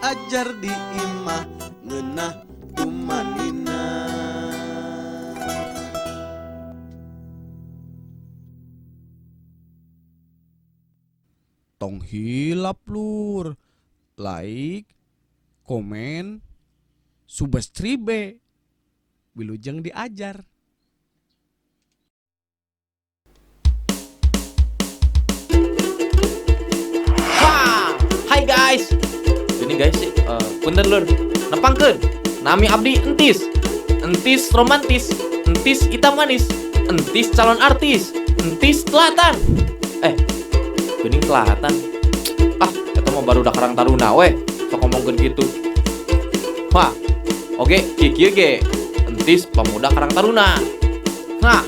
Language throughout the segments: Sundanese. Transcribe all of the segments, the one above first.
Diajar di imah ngeunah tumanina. Tong hilap lur, like, komen, subscribe, wilujeng diajar. Ha, hai guys. Gini guys sih, punten lur. Nepangkeun. Nami abdi Entis. Entis romantis, Entis hitam manis, Entis calon artis, Entis telatan. Eh, geuning telatan. Ah, eta mah baru da Karang Taruna we, sok ngomongkeun gitu. Wah, oke, kieu ge. Entis pemuda Karang Taruna. Nah,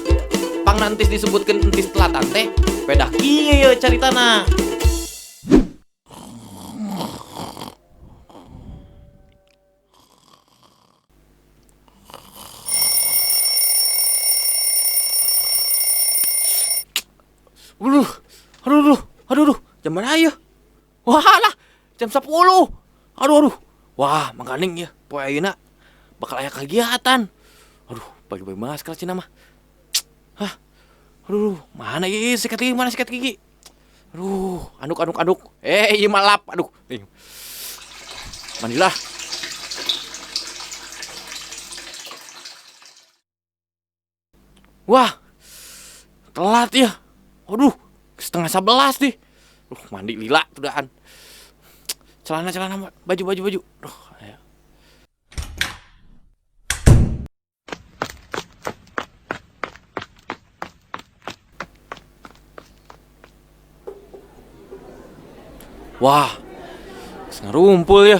pangna Entis disebutkeun Entis telatan teh, pedah kieu ye caritana. Aduh, aduh, aduh, aduh, aduh, jam berapa ya? Wah lah, jam 10. Aduh, aduh. Wah, mangkaning ya, poe ayeuna bakal aya kegiatan. Aduh, bagi-bagi masker cenah mah. Hah. Aduh, mana ieu sikat gigi, mana sikat gigi? Aduh, anduk, anduk, anduk. Ieu mah lap, aduh. Nih. Mandilah. Wah, telat ya. Aduh, 10.30 nih. Mandi lila udahan. Celana, celana, baju, baju, baju. Duh, ayo. Wah, ngarumpul ya.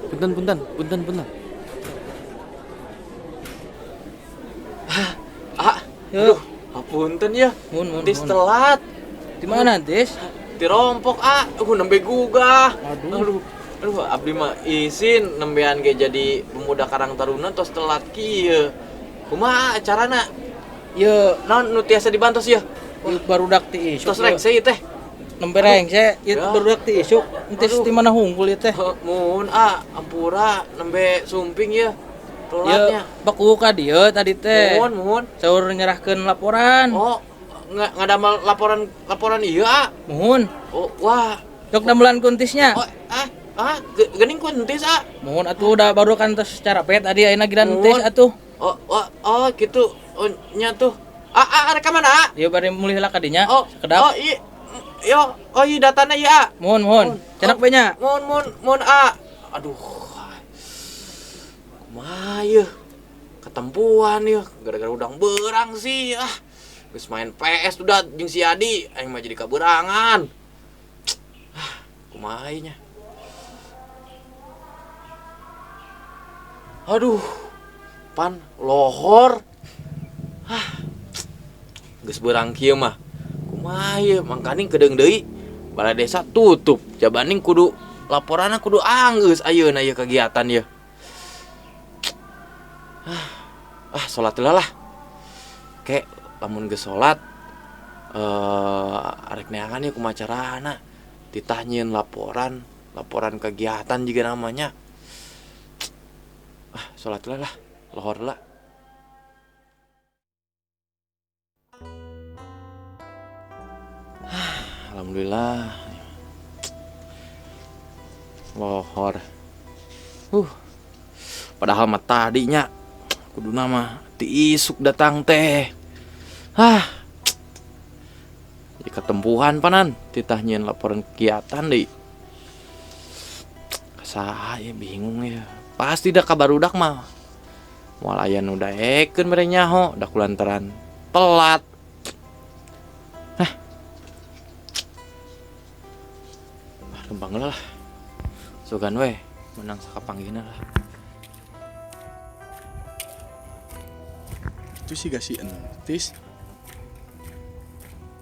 Punten, punten, punten, punten. Ah, Yo. aduh, apunten ya. Mun, mun, Tis mun. telat. Di mana, Tis? Dirompok, ah. Nembe gugah. Aduh. Aduh, aduh, abdi mah isin nembean ge jadi pemuda Karang Taruna tos telat kieu. Kumaha acarana? Ye, Naon nu tiasa dibantos ya? Ieu barudak ti isuk. Tos rengse ieu teh. Nembe rengse, ieu Ya. barudak ti isuk. Entis Aduh. di mana hungkul ieu teh? Heuh, muhun, ah, ampura nembe sumping ieu. Telatnya. Ieu baku ka dieu tadi teh. Muhun, muhun. Saur nyerahkeun laporan. Oh, ngadamel laporan, laporan ieu, ah. Muhun. Oh, wah. Dok damelan kuntisnya. Oh, ah, ah, geuning kuntis, ah. Muhun atuh udah baru kan tos secara pet tadi ayeuna giran Muhun. entis atuh. Oh, oh, oh, gitu. Oh, nya tuh. Ah, ah, rek ka mana, ah? Ieu bari mulih lah ka dinya. Oh, Sekedap. oh, iya. Yo, oh iya datana ieu, ah. Muhun, muhun. Muhun. Cenak we nya. Muhun, muhun, muhun, ah. Aduh. Kumaha ieu? Ketempuan ieu gara-gara udang berang sih, ah. Geus main PS udah jeung si Adi, aing mah jadi kaberangan. Ah, kumaha ieu nya? Aduh. Pan lohor. Ah. Geus berang kieu mah. Kumaha ieu? Mangkaning kedeung deui. Balai desa tutup. Jabaning kudu laporanna kudu anggeus ayeuna ieu kegiatan ieu. Ah, salat heula lah. Ke lamun geus salat, arek neangan ieu kumaha carana. Titah nyieun laporan, laporan kegiatan juga namanya. Ah, salat heula lah, lohor heula. Ah, alhamdulillah. Lohor. Padahal mah tadinya kuduna mah ti isuk datang teh. Hah. Jadi ketempuhan panan titah nyieun laporan kegiatan deui. Saha ya bingung ya. Pasti dah kabarudak mah. Moal aya nu daekeun mere nyaho da kulantaran telat. Hah. Ah, lempang heula lah. Sugan we menang sakapanggihna lah. Itu sih gak si Entis.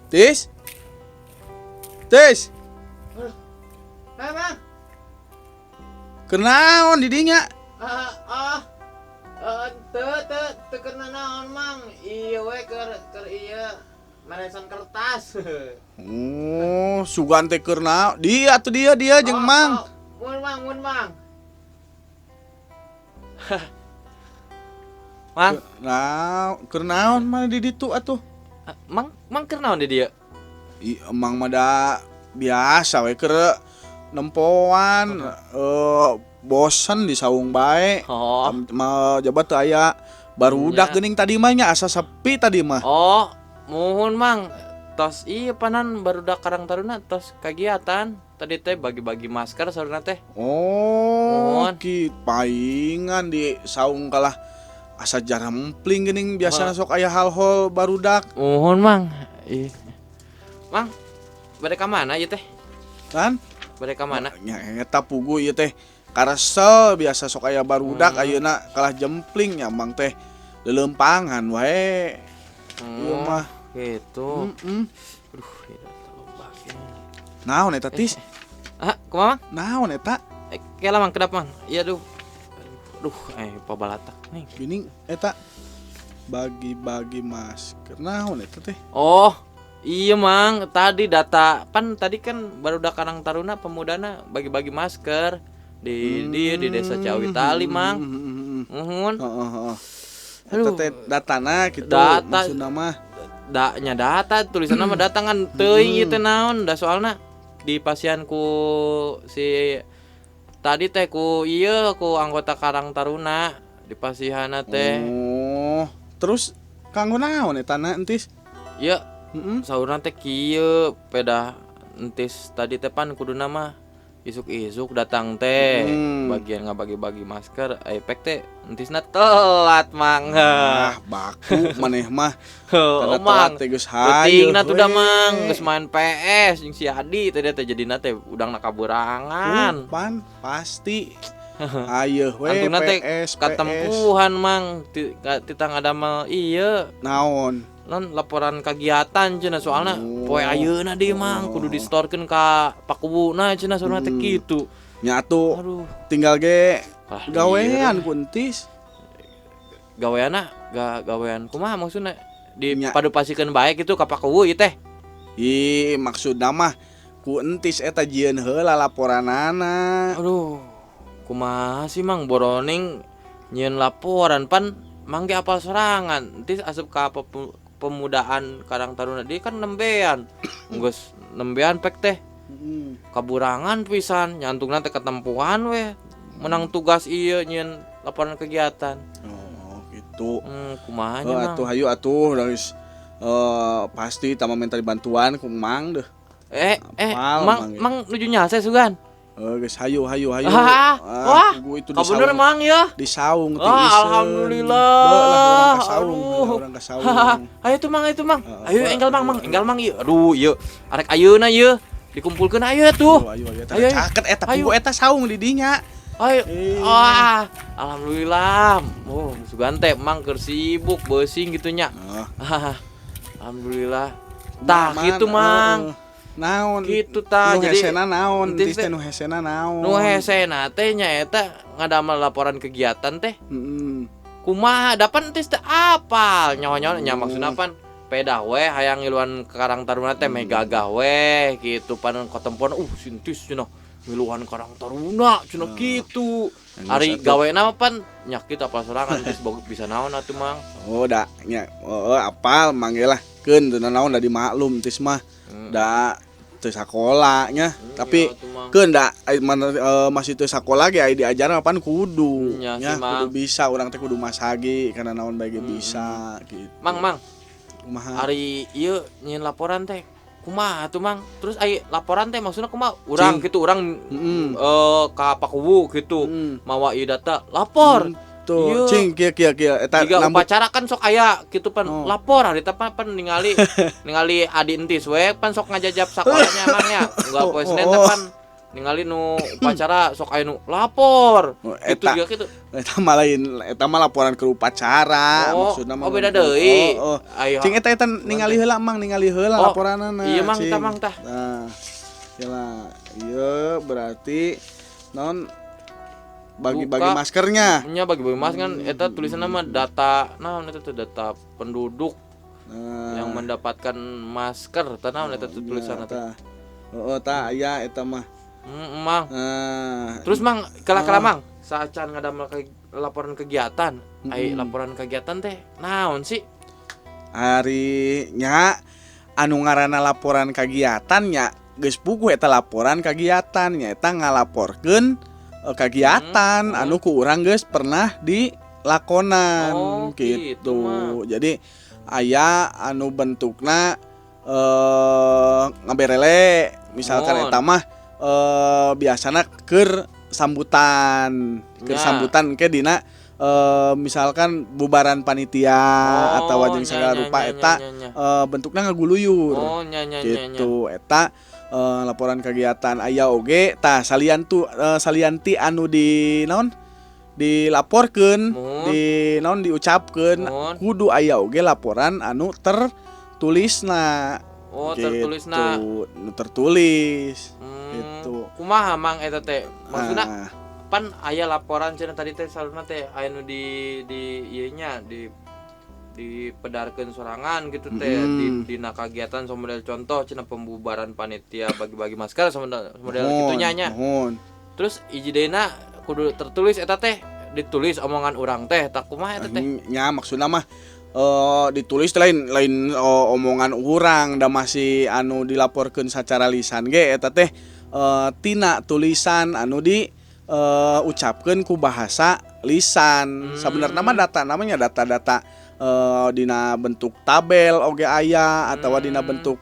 Tis? Tis? Nah, Bang. Kenaon di dinya? Ah, ah. Teu, teu, teu kena naon, Mang. Iya we keur, keur iya. Meresan kertas. Oh, sugan teh keur naon? Dia atuh dia dia jeung Mang. Mun Mang, mun Mang. Mang, Nah, keur naon mana di ditu atuh? Mang, Mang keur naon di dieu? Ih, emang mah da biasa we keur nempoan bosen di saung bae. Oh. Mah jabat teu aya barudak Nya. geuning tadi mah nya asa sepi tadi mah. Oh, muhun Mang. Tos iya panan barudak Karang Taruna tos kagiatan. Tadi teh bagi-bagi masker saurna teh. Oh, Muhun. ki paingan di saung kalah asa jarempling geuning biasana sok aya hal-hal barudak Muhun Mang. Ih. Mang, bade ka mana ieu teh? kan? Bade ka mana? Nya eta pugu ieu teh karesel biasa sok aya barudak ayeuna kalah jempling nya Mang teh leuleumpangan wae. Ieu mah. Gitu. Heeh. Aduh, ieu loba kieu. Naon eta tis? Ah, kumaha Mang? Naon eta? Eh, kela Mang, kedap Mang. Iya duh. Aduh, pabalatak nih. Gini eta bagi-bagi masker. Naon eta teh? Oh, iya Mang, tadi data pan tadi kan barudak Karang Taruna pemudana bagi-bagi masker di desa Ciawitali Mang. Muhun. Heeh, heeh. Eta Aduh. teh datana gitu Data. maksudna mah. Da nya data tulisanna mah data kan teuing ieu teh naon da soalna di pasian ku si tadi teh ku ieu ku anggota Karang Taruna di pasihana teh. Oh, terus kanggo naon eta na entis? Ieu Heeh. saurna teh kieu pedah entis tadi teh pan kuduna mah isuk-isuk datang teh bagian ngabagi-bagi masker efek teh entisna telat Mang. Ah, baku maneh mah. Heuh, Kada Mang. telat teh geus hayu. Peutingna tuh dah we. Mang, geus main PS jeung si Adi teh teh jadina teh udangna kaburangan. Pan pasti. Ayeh we Antuna teh PS PS. katempuhan Mang, ti ngadamel ieu Naon? non laporan kegiatan cenah soalna Oh. poe ayeuna deui Mang kudu distorkeun ka pakubuna cenah soalna teh kitu. Nya atuh Aduh, tinggal ge Ah, gawean ku entis. gaweanna gawean kumaha maksudna di Nya. padupasikeun bae kitu ka pakuwu ieu teh. Ih, maksudna mah ku entis eta jieun heula laporanana. Aduh, kumaha sih Mang boroning nyieun laporan pan Mang ge apal sorangan. Entis asup ka pemudaan Karang Taruna dia kan nembean. Geus nembean pek teh kaburangan pisan nyantungna teh ketempuhan weh. Menang tugas ieu nyieun laporan kegiatan. Oh, gitu. Kumaha nya Oh, Mang? atuh hayu atuh geus pasti tama minta bantuan ku Mang deh. Eh, Apal, Mang Mang, ya. Mang nuju nyase sugan. Geus hayu hayu hayu. Ah, wah, kugu itu di Kabener saung. Mang ya. Di saung ti Wah, iseun. alhamdulillah. Beuh lah urang ka saung, Aduh. urang ka saung. Ayo tuh Mang, ayo tuh Mang. Heeh. Ayo enggal Mang, Mang, enggal Mang ieu. Aduh, ieu arek ayeuna ieu. Dikumpulkeun ayo tuh. Ayo ayo ayo Ayo, ayo. caket eta Ayo. pugu eta saung di dinya. Ayo. Eh. Wah, alhamdulillah. Oh, sugan teh Mang keur sibuk beusiing gitu nya. Nah, Alhamdulillah. Tah aman, gitu Mang. heeh. Naon? Gitu tah. Nu Jadi hesena naon? entis Entis teh nu hesena naon? Nu hesena teh nyaeta ngadamel laporan kegiatan teh. Heeh. Kumaha dapan entis teh apal nyawa-nyawa nya maksudna pan pedah we hayang ngiluan ke Karang Taruna teh meh gagah we gitu pan katempon sintis cenah ngiluan Karang Taruna cenah kitu. Yang Ari satu. gawena mah pan nya kitu apal sorangan geus bisa naon atuh Mang. Oh, da nya oh, apal Mang ge lah. Keun teu naon da dimaklum tis mah. Da teu sakola nya. Tapi Iya atuh, Mang. keun da ai mana, masih teu sakola ge ai diajaran apaan kudu. Nya Nya sih, Mang. kudu bisa urang teh kudu masagi karena naon bae ge bisa gitu. Mang Mang, Kumaha? ari ieu nyieun laporan teh kumaha atuh Mang? Terus ai laporan teh maksudna kumaha? Urang Cing. gitu urang Mm. ka Pakuwu gitu Mm. mawa ieu data lapor. Tuh, Iya. cing kieu kieu kieu eta Jika nambut upacara kan sok aya gitu pan Oh. lapor hari pan pan ningali ningali adi entis we pan sok ngajajab sakolanya emangnya enggak poe Senin teh Oh, oh. pan ningali nu upacara sok aya nu lapor Oh, gitu eta. juga gitu eta mah lain eta mah laporan ke upacara oh, maksudna mah oh beda deui Oh, oh. Ayo. Cing eta eta ningali heula Mang, ningali heula Oh, laporanana. iya, Mang, cing. tah, Mang, tah. Nah, yalah. Ieu berarti non bagi-bagi Buka. maskernya. Nya bagi-bagi mas kan eta tulisanna mah data naon eta teh data penduduk Nah, Yang mendapatkan masker, tah naon eta tuh tulisanna teh? Tah. Heeh, tah aya eta mah. Mang. Nah, Terus Mang, kala-kala Mang, saacan ngadamel laporan kegiatan. Ai laporan kegiatan teh naon sih? Ari nya anu ngaranna laporan kegiatan nya geus puguh eta laporan kegiatan nya eta ngalaporkeun kegiatan anu ku urang geus pernah dilakonan Oh, gitu. gitu mah. Jadi aya anu bentukna ngaberele misalkan Mohon. eta mah biasana keur sambutan, keur sambutan ke dina misalkan bubaran panitia atau jeung segala rupa eta bentukna ngaguluyur Oh, nya nya nya nya. gitu. Eta laporan kegiatan aya oge tah salian tu salian ti anu di naon dilaporkeun, Mohon. di naon diucapkeun, Mohon. kudu aya oge laporan anu tertulisna. Oh, tertulisna. Gitu, nu tertulis gitu. Kumaha Mang eta teh? Maksudna Nah, pan aya laporan cenah tadi teh salurna teh aya nu di ieu nya di dipedarkeun sorangan gitu teh di dina kagiatan model contoh cenah pembubaran panitia bagi-bagi masker model model Mohon, kitu nya nya. mohon. Terus hiji deuna kudu tertulis eta teh ditulis omongan urang teh tak kumaha eta teh? Nya maksudna mah ditulis teh lain lain omongan urang da masih anu dilaporkeun secara lisan ge eta teh tina tulisan anu di ucapkeun ku bahasa lisan. Sabenerna mah data namanya data-data dina bentuk tabel oge aya atawa dina bentuk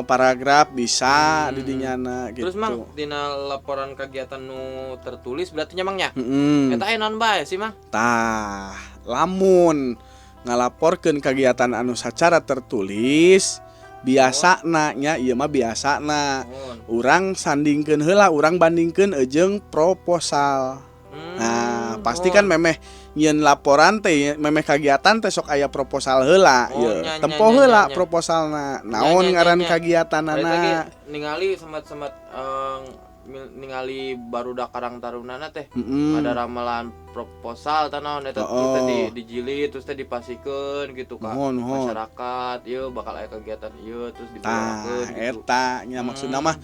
paragraf bisa di dinyana gitu. Terus Mang dina laporan kegiatan nu tertulis berarti nya Mang nya? Heeh. Eta aya naon bae sih Mang? Tah, lamun ngalaporkeun kegiatan anu secara tertulis biasana nya ieu mah biasana Mohon. urang sandingkeun heula, urang bandingkeun jeung proposal. Nah, pasti kan Mohon. memeh nyieun laporan teh memeh kegiatan teh sok aya proposal heula Oh, ieu. nya, nya, Tempo nya, heula nya, nya. proposalna. Naon Nya, nya, ngaran nya, nya. kegiatanana. Balik lagi ningali semat-semat ningali barudak Karang Tarunana teh ada ramalan proposal tah naon eta terus teh dijilid terus teh dipasikeun gitu ka Mohon, mohon. masyarakat ieu bakal aya kegiatan ieu terus Tah, dibawakeun gitu. eta nya maksudna mah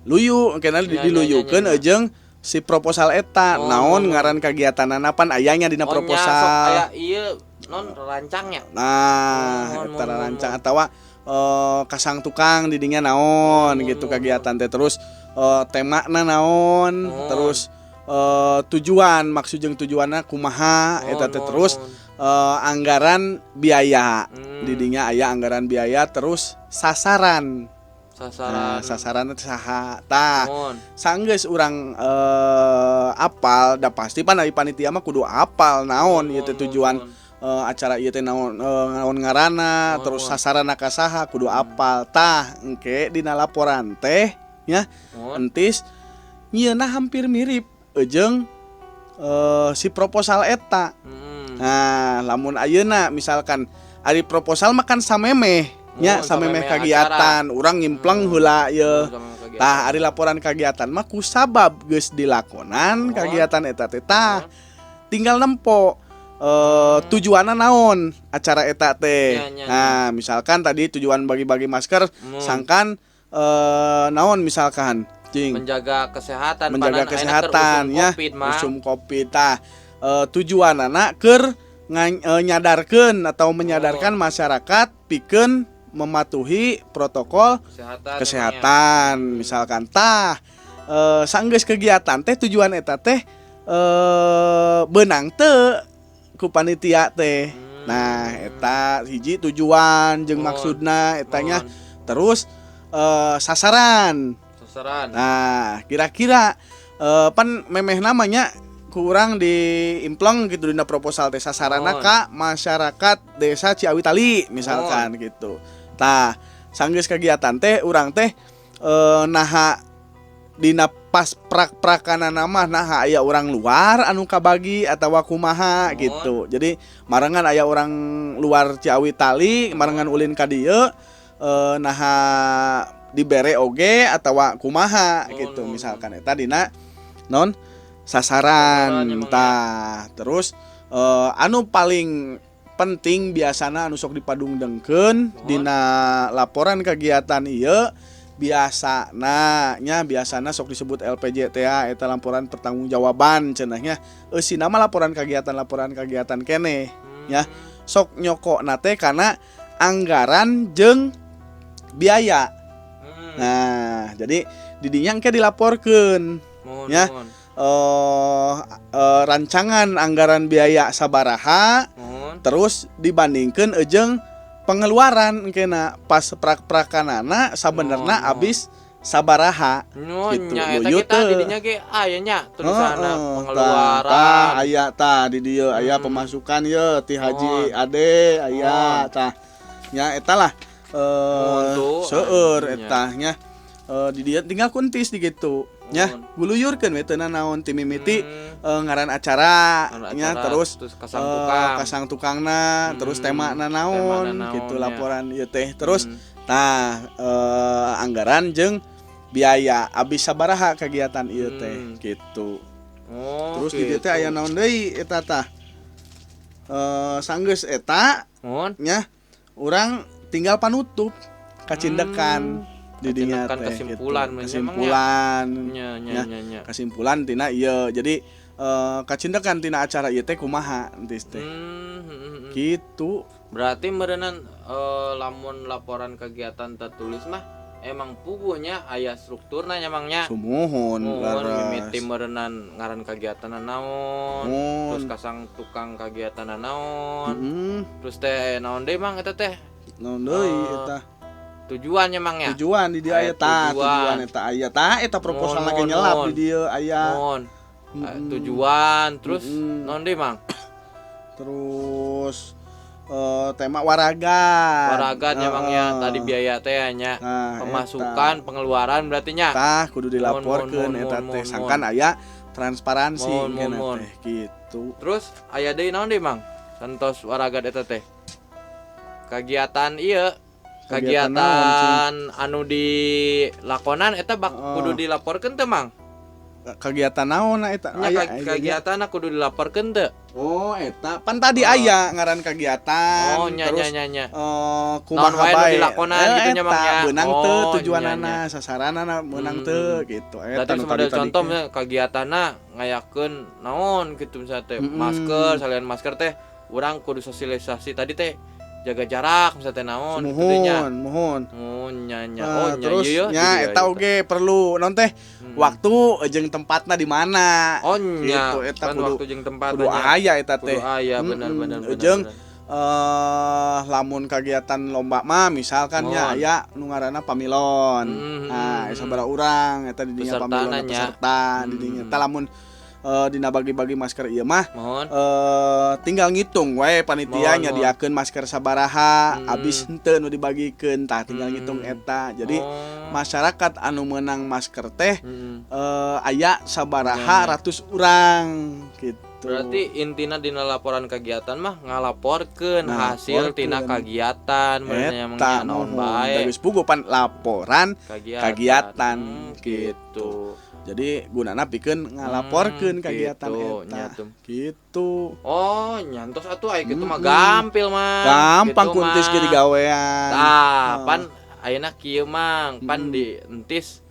luyu kena Nya, nya, diluyukeun nya, nya. jeung si proposal eta Oh, naon mohon. ngaran kegiatanana pan ayanya dina Oh, nya, sok proposal. aya ieu non rancangnya. Nah, Mohon, eta mohon, rancang mohon. atawa kasang tukang di dinya naon Mohon, gitu mohon, kegiatan teh terus temana naon Mohon. terus tujuan maksud jeung tujuanna kumaha eta teh Mohon, terus mohon. Anggaran biaya di dinya aya anggaran biaya terus sasaran. Sasaran. Nah, sasaran teh saha tah Mohon. sanggeus urang apal da pasti pan ari panitia mah kudu apal naon ieu teh Mohon, tujuan mohon. Acara ieu teh naon naon ngaranna Mohon, terus mohon. sasaranna ka saha kudu apal tah engke dina laporan teh nya Mohon. entis nyieunna hampir mirip jeung si proposal eta. Nah, lamun ayeuna misalkan ari proposal mah kan samemeh nya Oh, samemeh samemeh kegiatan urang ngimpleng heula ieu. Mohon, samemeh kegiatan. Tah ari laporan kegiatan mah kusabab geus dilakonan Mohon. kegiatan eta teh tah tinggal nempo tujuanna naon acara eta teh. Nya, nya, Nah, misalkan tadi tujuan bagi-bagi masker Mohon. sangkan naon misalkan cing Menjaga kesehatan menjaga panan ayeuna keur kesehatan usum ya Covid, Mang. usum covid tah tujuanana keur nyadarkeun atau menyadarkan Oh. masyarakat pikeun mematuhi protokol kesehatan kesehatan misalkan tah sanggeus kegiatan teh tujuan eta teh beunang teu ku panitia teh. Nah, eta hiji tujuan jeung Mohon. maksudna etanya Mohon. terus sasaran. Sasaran. Nah, kira-kira pan memeh namanya kurang diimpleng gitu dina proposal teh sasaranna Mohon. ka masyarakat desa Ciawitali misalkan gitu. Tah, sanggeus kegiatan teh urang teh naha dina pas prak-prakanana mah naha aya orang luar anu kabagi atawa kumaha Mohon. gitu. Jadi marengan aya orang luar Ciawitali, marengan ulin ka dieu naha dibere oge atawa kumaha Mohon, gitu mohon, misalkan eta dina non sasaran Sasaran, emang tah terus anu paling Penting biasana anu sok dipadungdengkeun dina laporan kegiatan ieu biasana nya, biasana sok disebut LPJ teh, eta laporan pertanggungjawaban cenah nya. Eusina mah laporan kegiatan, laporan kegiatan keneh ya. Sok nyokokna teh kana anggaran jeung biaya. Nah, jadi didinya engke dilaporkeun Mohon, ya. mohon. Rancangan anggaran biaya sabaraha, Mohon. terus dibandingkan jeung pengeluaran engkena pas prak-prakanana sabenerna Mohon, abis sabaraha Nyonya, gitu. eta Luyut kita teu. didinya ge aya nya tulisanna Heeh, pengeluaran. Tah, tah, aya tah di dieu aya pemasukan ye ti Haji Mohon. Ade aya Mohon. tah. Nya eta lah, Mohon tuh, seueur nya. eta nya. Di dieu tinggal kuntis di gitu nya. Mohon. Guluyurkeun we teu naon ti mimiti ngaran acara Ngaran nya, acara, terus terus kasang tukang. Kasang tukangna, terus temana naon, temana naon, gitu nya. Laporan ieu teh. Terus tah anggaran jeung biaya abis sabaraha kegiatan ieu teh gitu. Oh, Terus di dieu teh gitu. aya naon deui eta tah? Sanggeus eta Mohon. nya, urang tinggal panutup kacindekan di dinya Kacindekan teh kesimpulan, gitu. memang nya. Kesimpulan. Nya nya Ya. nya nya. Kesimpulan tina ieu. Jadi kacindekan tina acara ieu teh kumaha entis teh. Gitu. Berarti meureunan lamun laporan kegiatan tertulis mah emang puguhnya aya strukturna nya Mang nya. Sumuhun, Mohon leres. mimiti meureunan ngaran kegiatan naon, Muhun. terus kasang tukang kegiatan naon, terus teh naon deui Mang eta teh? Naon deui eta? Tujuannya Mang ya. Tujuan di dieu aya Aya tah, tujuan. tujuan eta aya tah, eta proposal Mohon, lagi nyelap mohon. di dieu aya. Mohon. Tujuan terus naon deui Mang? Terus tema waragat. Waragat nya Mang ya, Heeh. tadi biaya teh nya. Nah, Pemasukan, pengeluaran berarti nya. Tah kudu dilaporkeun Mohon, eta mohon, teh mohon, sangkan aya transparansi Mohon, engkena mohon, teh gitu. Terus aya deui naon deui Mang? Santos waragat eta teh. Kegiatan ieu, Kegiatan kegiatan anu dilakonan eta bak Heeh. kudu dilaporkeun teu Mang? Kegiatan naon na eta? Nya Aya, aya. kegiatan kudu dilaporkeun teu? Oh, eta pan tadi aya ngaran kegiatan Oh, nya terus nya nya nya. eh kumaha Naon wae nu bae dilakonan gitu nya, Mang, eta, ya. beunang teu Oh, tujuanana, nya, sasaranana meunang teu gitu. Eta Berarti nu model tadi-tadi contoh teh. misalnya kegiatanna ngayakeun naon gitu misalnya teh masker, salian masker teh urang kudu sosialisasi tadi teh jaga jarak misalnya teh naon gitu teh nya. Muhun, muhun. Oh nya nya. Nah, Oh nya terus iya, nya iya, eta iya. oge perlu non teh waktu jeung tempatna di mana. Oh nya. Gitu, eta Kan kudu waktu jeung tempat kudu aya eta Kudu teh. aya benar benar benar. Jeung benar. Lamun kegiatan lomba mah misalkan nya Mohon. aya nu ngaranna pamilon. Nah, sabaraha urang eta di dinya Pesertana pamilon nya. peserta di dinya. Eta lamun dina bagi-bagi masker ieu mah Mohon. Tinggal ngitung we panitia Mohon, nyadiakeun masker sabaraha, abis henteu nu dibagikeun tah tinggal ngitung eta. Jadi Oh. masyarakat anu menang masker teh aya sabaraha Ya, ratus urang gitu. Berarti intina dina laporan kegiatan mah ngalaporkeun hasil Ngalaporkeun. tina kegiatan bener nya eta naon muhun. bae. Da geus puguh pan laporan Kegiatan. kegiatan Gitu. Jadi gunana pikeun ngalaporkeun kegiatan gitu, eta. nya tuh. Gitu. Oh, nyantos atuh aya kitu mah gampil mah. Gampang Gitu kuntis mah. ge digawean. Tah, pan ayeuna kieu Mang, pan di entis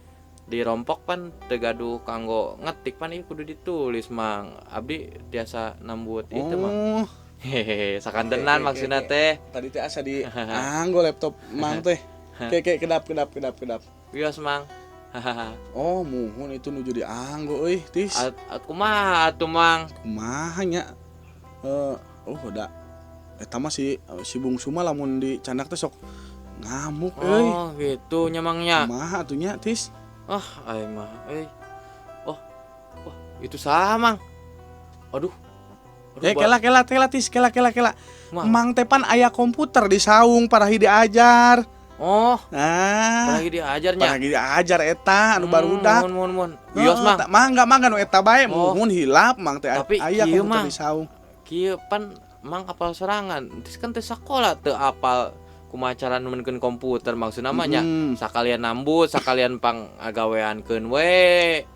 dirompok pan teu gaduh kanggo ngetik pan ieu kudu ditulis Mang. Abdi tiasa nambut itu Mang. Oh, Hehehe, sakantenan Oke, oke, maksudna oke. teh. Tadi teh asa di anggo laptop Mang teh. Ke ke kedap kedap kedap kedap. Wios Mang. Oh, muhun itu nuju dianggo euy, Tis. Kumaha atuh Mang? Kumaha nya? Oh udah. Eta mah si si bungsu mah lamun dicandak teh sok ngamuk euy. Oh, gitu nya Mang nya. Kumaha atuh nya, Tis? Ah, aing mah euy. Oh. Wah, itu saha Mang? Aduh. Aduh, Eh, kela kela kela Tis, kela kela kela. Mang. Mang teh pan aya komputer di saung parahi diajar. Oh, Nah, lagi diajarnya. parahi diajar eta anu barudak. Mun mun mun. Wios Mang. Mangga mangga nu eta bae Oh. muhun hilap Mang teh Tapi aya kieu, komputer Mang. di saung. Kieu pan Mang apal sorangan. Terus kan teh sakola teu apal kumaha cara nemenkeun komputer maksudna mah nya. Sakalian nambut, sakalian pang agaweankeun we.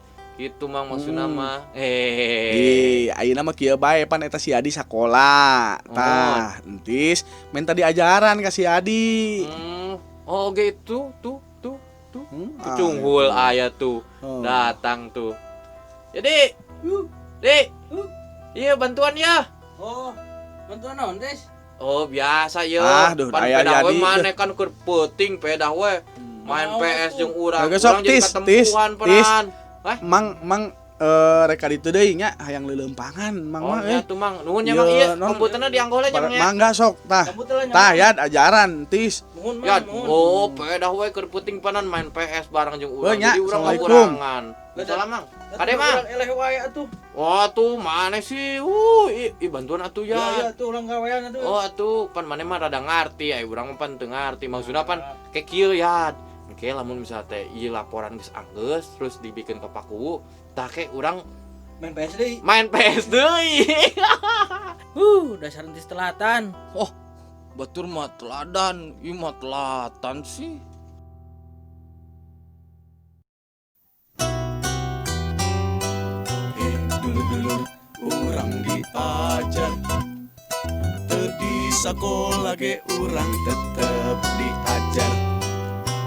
Gitu Mang maksudna mah. Ih, ayeuna mah kieu bae pan eta si Adi sakola. Tah, entis minta diajaran ka si Adi. Oh, oke itu tuh tuh tuh. Cunghul aya tuh. Datang tuh. Jadi, Dik. Iya bantuan ya. Oh, bantuan naon, Tis? Oh, biasa ya. Ah, duh, pan aya pedah we jadi. Maneh kan keur peuting pedah we. Main PS jeung urang, Sok, urang jadi tis, katempuhan tis, tis. peran. Hah? Mang reka ditu deui nya hayang leuleumpangan Mang Oh, mah nya tuh Mang. Nuhun nya Mang ieu komputerna dianggo lah nya Mang ya. Mangga sok tah. Tah ya ajaran tis. Nuhun Mang, Ya, nuhun. oh pedah we keur peuting panan main PS bareng jeung urang. Nya, Jadi urang Assalamualaikum. kakurangan. Salam Mang. Kade Mang. Urang eleh wae atuh. Wah tuh mana sih? Ih bantuan atuh ya. Ya, ya tuh urang gawean atuh. Oh atuh pan maneh mah rada ngarti, ai urang mah pan teu ngarti. Maksudna pan ke kieu ya. Oke, lamun misalnya teh ieu laporan geus anggeus terus dibikin ke Pakuwu, tah ke urang Main PS deui. main PS deui. Dasar entis telatan. Oh, batur mah teladan, ieu mah telatan sih. Dulur-dulur urang diajar. Teu di sakola ge urang tetep diajar.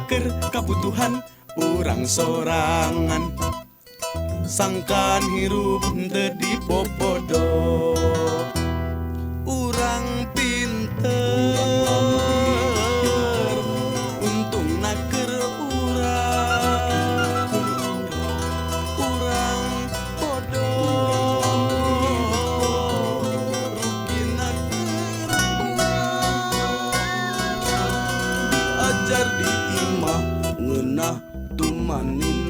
Keur kabutuhan urang sorangan. Sangkan hirup teu dipopodo. Urang pinter untungna keur urang. Urang bodoh rugina keur urang. Diajar di imah ngeunah tumanin.